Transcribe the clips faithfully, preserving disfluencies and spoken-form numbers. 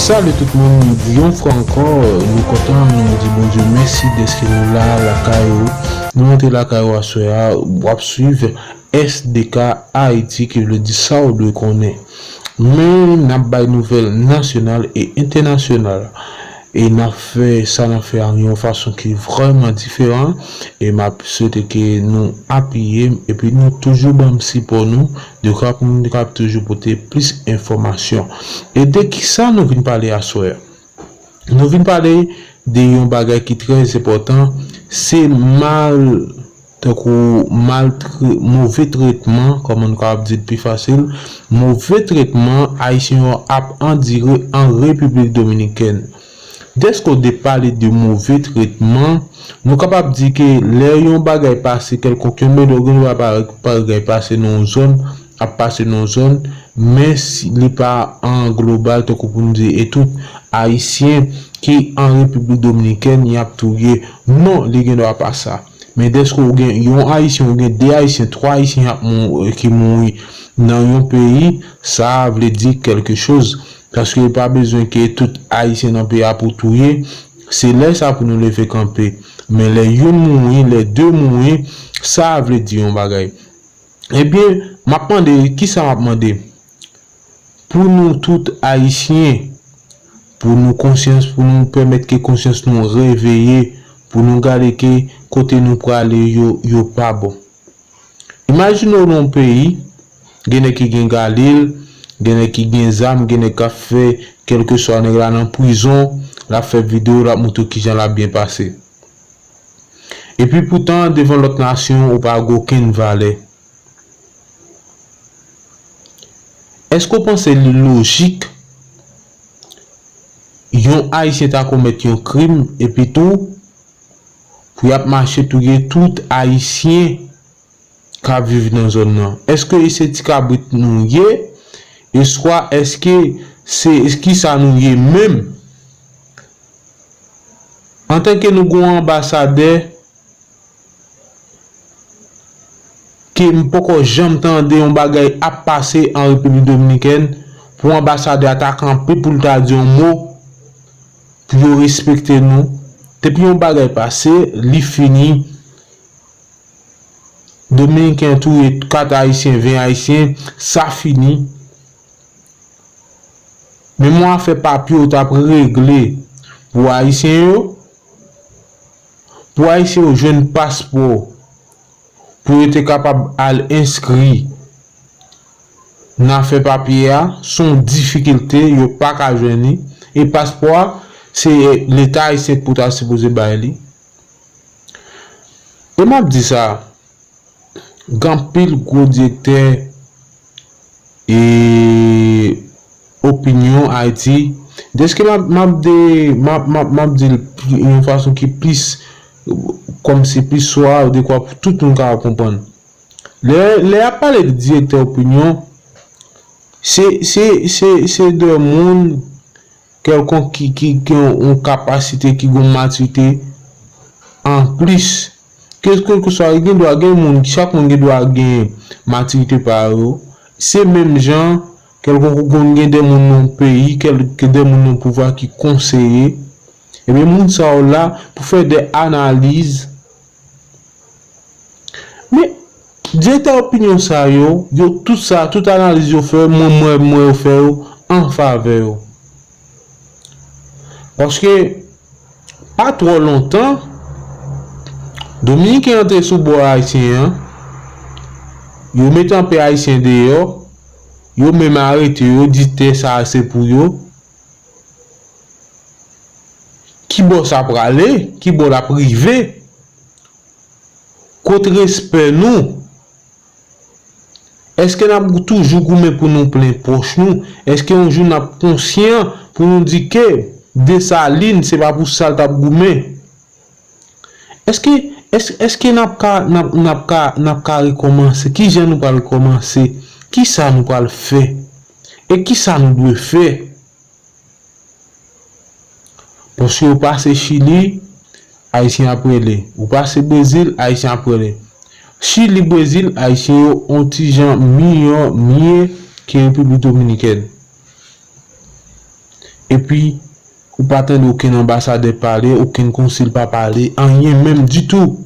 Salut tout moun, yon fwa ankò, nou kontan, nou di Bondye mèsi dèske nou la, lakay ou. Nou antre lakay ou aswè a, w ap swiv S D K Ayiti, ki vle di sa w dwe konnen. Men, n ap bay nouvèl nasyonal e entènasyonal. E n ap fè sa n ap fè a yon fason ki vrèman diferan. E m ap swete ke nou apiye m, epi nou toujou ban m sipò nou, de kwa pou nou kab toujou pote plis enfòmasyon. E de kisa nou vin pale aswè a? Nou vin pale de yon bagay ki trè enpòtan, se mal, tankou maltre-, move tretman, kòman nou kapab di l pi fasil, move tretman Ayisyen yo ap andire an Repiblik Dominikèn. Dèske w de pale de move tretman, nou kapab di ke lè yon bagay pase kèlkonk, yon mèt gen dwa pa, pa bagay pase nan yon zòn, ap pase nan yon zòn, men si li pa an global, tankou pou nou di, e tout Ayisyen ki an Repiblik Dominikèn, y ap touye. Non, li gen dwa pa sa. Men dèske w gen yon Ayisyen, ou gen de Ayisyen, twa Ayisyen ap mou-, ki mouri nan yon peyi, sa vle di kèlke choz. Paske pa bezwen ke tout Ayisyen nan peyi a pou touye. Se lè sa pou nou leve kanpe. Men lè youn mouri, lè de mouri, sa vle di yon bagay. Ebyen, m ap mande, kisa m ap mande? Pou nou tout Ayisyen, pou nou konsyans, pou nou pèmèt ke konsyans nou reveye, pou nou gade ke kote nou prale yo, yo pa bon. Imajine w nan yon peyi, gen nèg ki gen galil, gen nèg ki gen zam, gen nèg k ap fè, kèlkeswa nèg la nan prizon, l ap fè videyo, l ap montre w kijan l ap byen pase. Epi poutan, devan lòt nasyon, ou pa gen okenn valè. Èske w panse li lojik yon Ayisyen ta komèt yon krim, epi tou, pou y ap mache touye tout Ayisyen k ap viv nan zòn nan? Èske se ti kabrit nou ye? Eswa èske se, kisa nou ye menm? Antanke nou gen yon anbasadè ke m poko janm tande yon bagay ap pase an Repiblik Dominikèn, pou anbasadè a ta kanpe pou l ta di yon mo, pou yo respekte nou. Depi yon bagay pase, li fini. Dominiken touye kat Ayisyen, ven Ayisyen, sa fini. Menm yon afè papye w t ap regle pou Ayisyen yo, pou Ayisyen yo jwenn paspò, pou yo te kapab al enskri nan afè papye a, se yon difikilte, yo pa ka jwenn li. E paspò a, se Leta ayisyen ki pou ta sipoze bay li. E m ap di sa, gen anpil gwo direktè e opinyon Ayiti, dèske m ap, m ap de, m ap, m ap, m ap di l pli, yon fason ki plis, kòmsi plis swa, dekwa pou tout moun ka konprann. Lè, lè y ap pale de direktè opinyon, se, se, se, se de moun kèlkonk ki, ki, ki gen yon kapasite, ki gen yon matirite anplis. Kèlkeswa, gen dwa gen moun, chak moun gen dwa gen matirite pa yo. Se menm jan, kèlkonk ou konn gen de moun nan yon peyi, kèlke de moun nan pouvwa ki konseye. Ebyen, moun sa yo la pou fè de analiz. Men, direktè opinyon sa yo, yo tout sa, tout analiz yo fè, mwen, mwen, mwen yo fè yo an favè yo. Paske, pa twò lontan, Dominiken antre sou bò Ayisyen an, yo mete anpe Ayisyen deyò, yo menm arete yo, di tè sa a se pou yo. Ki bò sa prale? Ki bò l ap rive? Kot respè nou? Èske n ap toujou goumen pou nou plen pòch nou? Èske yon jou n ap konsyan pou nou di ke Desalin se pa pou sa l t ap goumen? Èske, èske, èske n ap ka, n ap, n ap ka, n ap ka rekòmanse? Ki jan nou pral kòmanse? Ki sa nou pral fè? E ki sa nou dwe fè? Paske ou pase Chili, Ayisyen ap rele. Ou pase Brezil, Ayisyen ap rele. Chili, Brezil, Ayisyen yo on ti jan miyò, mye ke Repiblik Dominikèn. Epi, ou pa tande okenn anbasadè pale, okenn konsil pa pale, anyen menm ditou.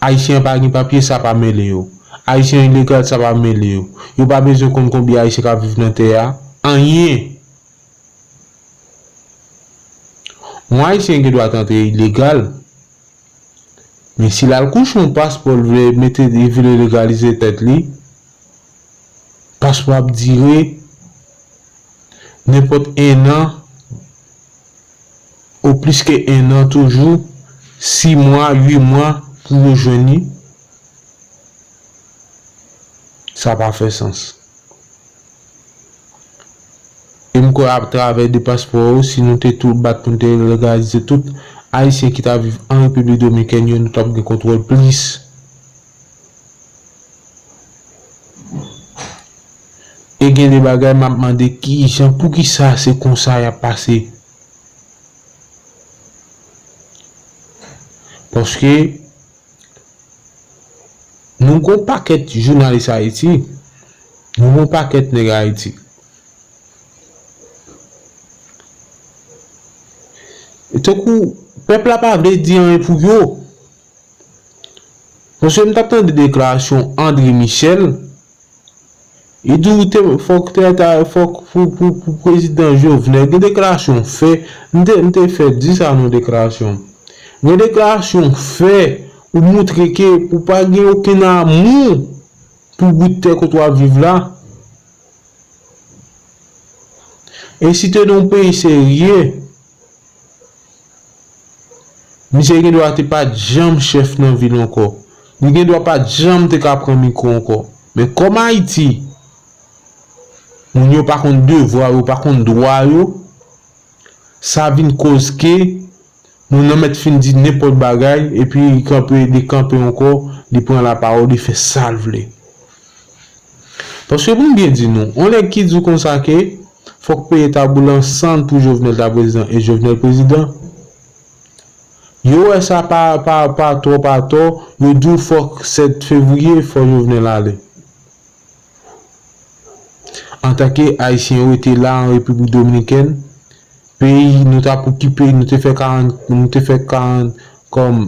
Ayisyen an pa gen papye, sa pa mele yo. Ayisyen ilegal, sa pa mele yo. Yo pa bezwen konn konbyen Ayisyen k ap viv nan tè a. Anyen. Yon Ayisyen gen dwa t antre ilegal, men si l al kouche yon paspò, l vle mete, li vle legalize tèt li, paspò ap dire nenpòt en an, ou plis ke en an toujou, sis mwa, uit mwa pou yo jwenn li, sa pa fè sans. E m kwè atravè de paspò yo, si nou te tou bat pou n te legalize tout Ayisyen ki t ap viv an Repiblik Dominikèn yo, nou t ap gen kontwòl plis. E gen de bagay m ap mande kijan, poukisa se konsa y ap pase? Paske nou gon pakèt jounalis Ayiti, nou gon pakèt nèg Ayiti. Tankou pèp la pa vle di anyen pou yo. Paske m t ap tande deklarasyon André Michel, li di w te, fòk te, ta, fòk pou, pou, pou prezidan Jovenel, gen deklarasyon fè, m te, m te fè di sa nan deklarasyon. Gen deklarasyon fè, ou montre ke ou pa gen okenn amou pou bout tè kote w ap viv la. E si te nan yon peyi serye, misye gen dwa te pa t janm chèf nan vil ankò. Li gen dwa pa t janm te ka pran mikwo ankò. Men kòm Ayiti, moun yo pa konn devwa yo, pa konn dwa yo, sa vin koz ke moun nan mèt fin di nenpòt bagay, epi li kanpe, li kanpe ankò, li pran lapawòl, li fè sa l vle. Paske pou m byen di nou, yon nèg ki di w konsa ke fòk peye tabou lan san l pou Jovenel ta prezidan e Jovenel prezidan, yo wè sa pa, pa, pa twò, pa twò, yo di w fòk sèt fevriye, fò Jovenel ale. Antanke Ayisyen yo rete la an Repiblik Dominikèn, peyi nou t ap okipe, nou te fè karant, nou te fè karant kòm,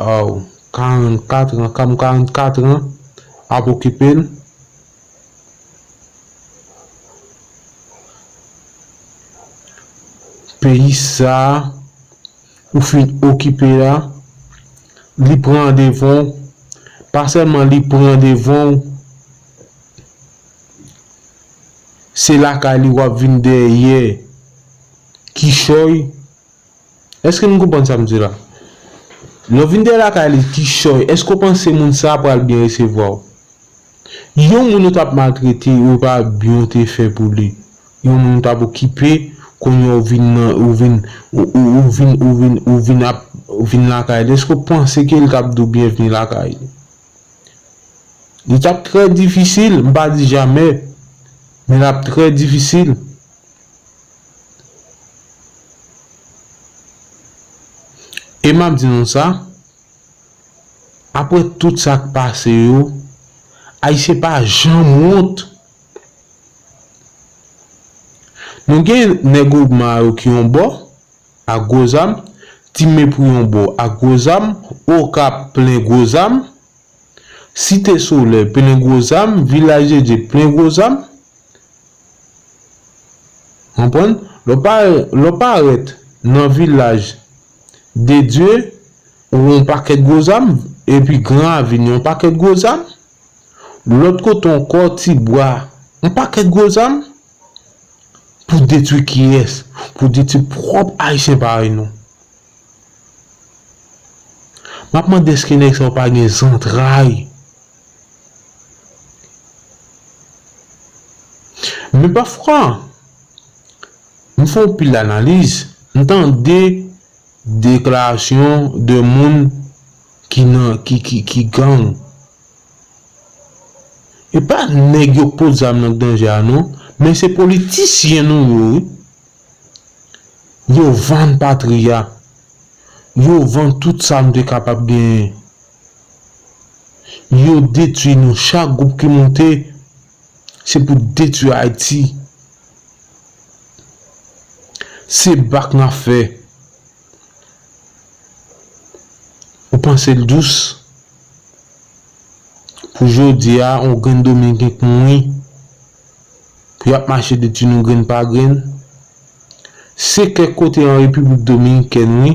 oh, karannkat an, kòm karannkat an ap okipe l. Peyi sa a, ou fin okipe a, li pran devan w, pa sèlman li pran devan w, se lakay li w ap vin dèyè kichòy. Èske nou konprann sa m di la? Lè w vin dèyè lakay li kichòy, èske w panse moun sa a pral byen resevwa w? Yon moun ou t ap maltrete, ou pa byen w te fè pou li. Yon moun ou t ap okipe, kounye a ou vin nan, ou vin, ou, ou, ou vin, ou vin, ou vin ap, ou vin lakay li. Èske w panse ke l t ap di w byenvni lakay li? Li t ap trè difisil, m pa di jamè, men l ap trè difisil. E m ap di nou sa, apre tout sa k pase yo, Ayisyen pa janm wont. Nou gen nèg Ogma yo ki yon bò, ak gwo zam, Ti Mepri yon bò ak gwo zam, Okap plen gwo zam, Site Solèy plen gwo zam, Vilaj de Dye plen gwo zam. Konprann? Lè w pa, lè w parèt nan Vilaj de Dye, ou yon pakèt gwo zam, epi Gran Ravin yon pakèt gwo zam. Lòt kote ankò, Tibwa, yon pakèt gwo zam. Pou detwi kiyès? Pou detwi pwòp Ayisyen parèy nou. M ap mande èske nèg sa yo pa gen zantray? Men pafwa, m fè yon pil analiz, m tande deklarasyon de moun ki nan, ki, ki, ki gang. E pa nèg yo k pot zam nan k danje a non, men se politisyen nou yo wi. Yo vann patri a. Yo vann tout sa nou te kapab genyen. Yo detwi nou, chak gwoup ki moute, se pou detwi Ayiti. Se bak n ap fè. Ou panse l dous? Pou jodi a, yon grenn Dominiken k mouri. Pou y ap mache detwi nou grenn pa grenn. Se kèk kote an Repiblik Dominikèn, wi.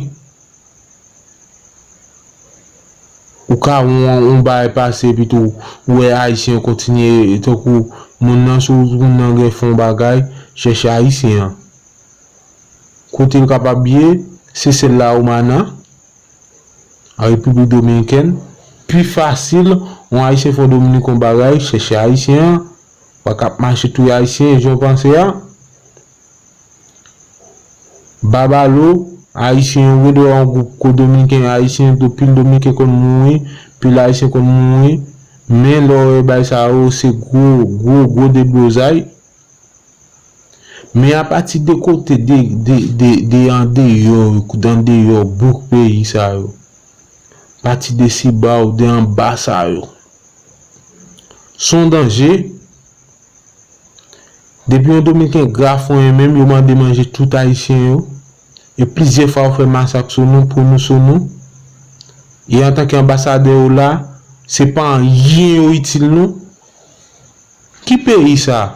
Ou ka wè yon, yon bagay pase, epi tou, ou wè Ayisyen yo kontinye, tankou moun nan, si moun nan gen fè yon bagay, chèche Ayisyen an. Kote l kapab ye, Sesel Lawomana, an Repiblik Dominikèn. Pi fasil, yon Ayisyen fè yon Dominiken yon bagay, chèche Ayisyen an. Pa k ap mache touye Ayisyen, jan w panse a. Babalo, Ayisyen yo, gen dwa yon gwoup ko Dominiken, Ayisyen, pil Dominiken konn mouri, pil Ayisyen konn mouri. Men lè w wè bagay sa yo, se gwo, gwo, gwo deblozay. Men apati de kote, de, de, de, de andeyò, andeyò bouk peyi sa yo. Pati de Sibao, de anba sa yo. Se yon danje. Depi yon Dominiken grafonyen menm, yo mande manje tout Ayisyen yo. E plizyè fwa yo fè masak sou nou, pou nou, sou nou. E antanke anbasadè yo la, se pa anyen yo itil nou. Ki peyi sa?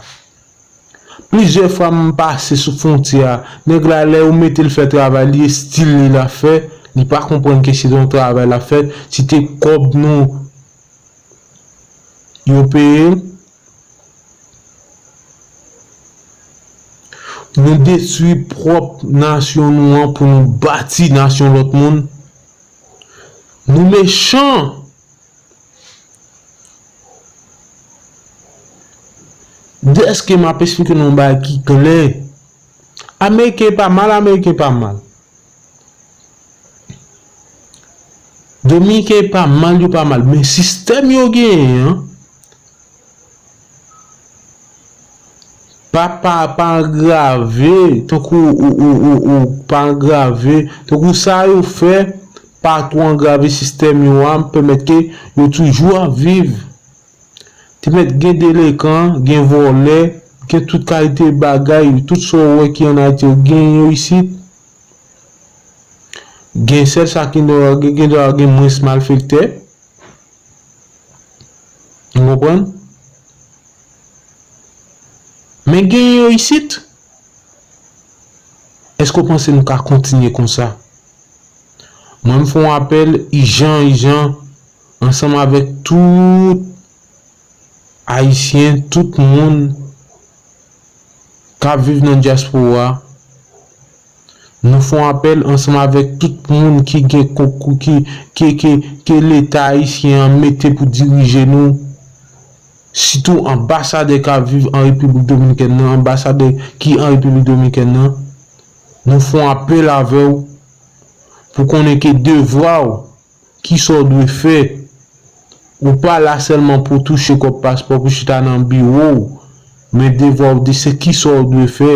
Plizyè fwa m pase sou fwontyè a, nèg la lè yo mete l fè travay li, e stil li l ap fè, li pa konprann ke se yon travay l ap fè, se te kòb nou yo peye l. Nou detwi pwòp nasyon nou an pou nou bati nasyon lòt moun. Nou mechan. Dèske m ap esplike nou yon bagay ki klè. Ameriken pa mal, Ameriken pa mal. Dominiken pa mal, yo pa mal. Men sistèm yo genyen an, pa, pa, pa angrave, tankou, ou, ou, ou, ou, pa angrave, tankou sa yo fè, pa twò angrave sistèm yo a, pèmèt ke yo toujou ap viv. Te mèt gen delekan, gen vòlè, gen tout kalite bagay, tout sa w wè ki ann Ayiti yo gen yo isit. Gen sèl sa ki gen dwa gen, gen dwa gen mwens malfektè. Ou konprann? Men gen yo isit. Èske w panse nou ka kontinye konsa? Mwen, m fè yon apèl ijan, ijan, ansanm avèk tout Ayisyen, tout moun k ap viv nan dyaspora. Nou fè yon apèl ansanm avèk tout moun ki gen konkou, ki, ke, ke, ke Leta ayisyen an mete pou dirije nou. Sitou anbasadè k ap viv an Repiblik Dominikèn nan, anbasadè ki an Repiblik Dominikèn nan. Nou fè yon apèl avè w pou konnen ke devwa w, kisa w dwe fè. Ou pa la sèlman pou touche kòb paspò, pou chita nan biwo w. Men devwa w di se kisa w dwe fè,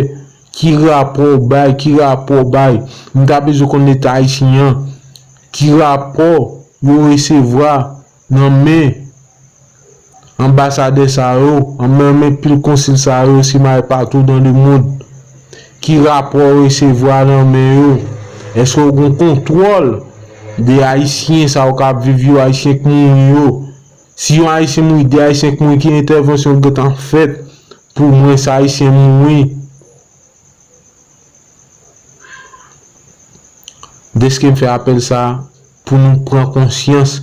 ki rapò w bay, ki rapò w bay. M ta bezwen konn Leta ayisyen an, ki rapò yo resevwa nan men anbasadè sa yo, an men, men pil konsil sa yo, simaye patou dans le monde. Ki rapò w resevwa nan men yo? Èske w gen kontwòl de Ayisyen sa yo k ap viv yo, Ayisyen k mouri yo? Si yon Ayisyen mouri, de Ayisyen k mouri, ki entèvansyon k gentan fèt pou mwens Ayisyen mouri? Dèske m fè apèl sa a, pou nou pran konsyans,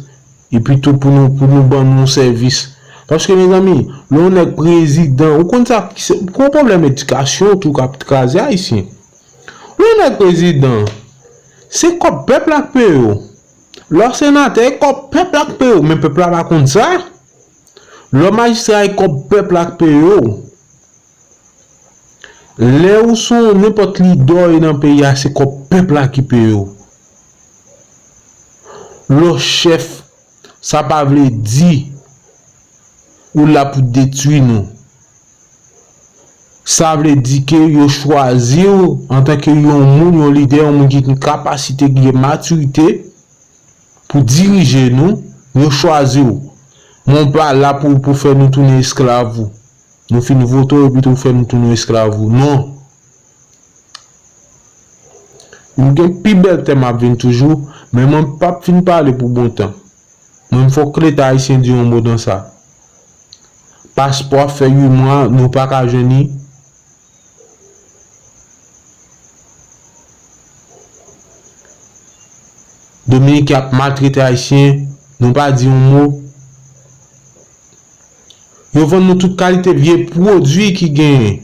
epi tou pou nou, pou nou ban nou sèvis. Paske, mezanmi, lè yon nèg prezidan, ou konn sa, se, gwo pwoblèm edikasyon tou k ap kraze Ayisyen. Lè yon nèg prezidan, se kòb pèp la k peye w. Lè w senatè, e kòb pèp la k peye w, men pèp la pa konn sa. Lè w majistra, e kòb pèp la k peye w. Lè ou se yon nenpòt lidè w ye nan peyi a, se kòb pèp la ki peye w. Lè w chèf, sa pa vle di ou la pou detwi nou. Sa vle di ke yo chwazi w antanke yon moun, yon lidè, yon moun ki gen kapasite, ki gen matirite, pou dirije nou, yo chwazi w. Men w pa la pou, pou fè nou tounen esklav ou. Nou fin vote w epi tou fè nou tounen esklav ou. Non. M gen pi bèl tèm ap vin toujou, men mwen p ap fin pale pou bon tan. Mwen, fòk Leta ayisyen di yon mo nan sa. Paspò ap fè uit mwa, nou pa ka jwenn li. Dominiken ap maltrete Ayisyen, nou pa di yon mo. Yo vann nou tout kalite vye pwodui ki genyen.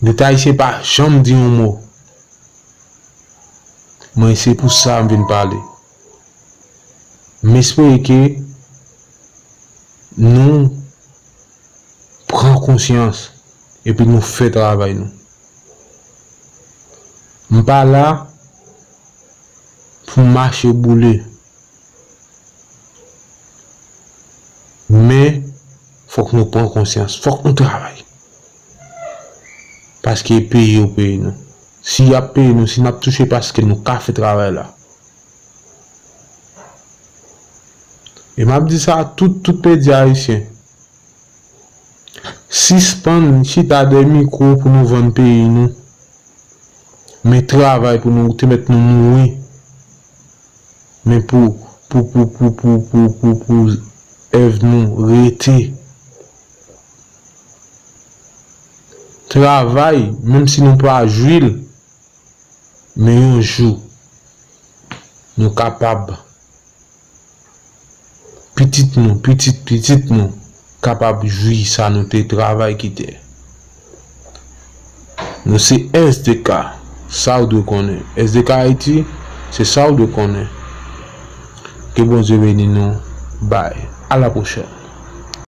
Leta ayisyen pa janm di yon mo. Mwen, se pou sa m vin pale. M espere ke nou pran konsyans epi nou fè travay nou. M pa la pou m mache boule. Men, fòk nou pran konsyans, fòk nou travay. Paske peye yo peye nou. Si y ap peye nou, si n ap touche paske nou ka fè travay la. E m ap di sa a tout, tout medya ayisyen. Sispann chita dèyè mikwo pou nou vann peyi nou. Men travay pou nou te mèt nou mouri. Men pou, pou, pou, pou, pou, pou, pou, pou èv nou rete. Travay, menm si nou pa jwi l, men yon jou, nou kapab. Pitit nou, pitit pitit nou kapab jwi sa nou te travay kite. Nou se S D K, sa w dwe konnen. S D K Ayiti, se sa w dwe konnen. Ke Bondye beni nou. Bye. A la pwochèn.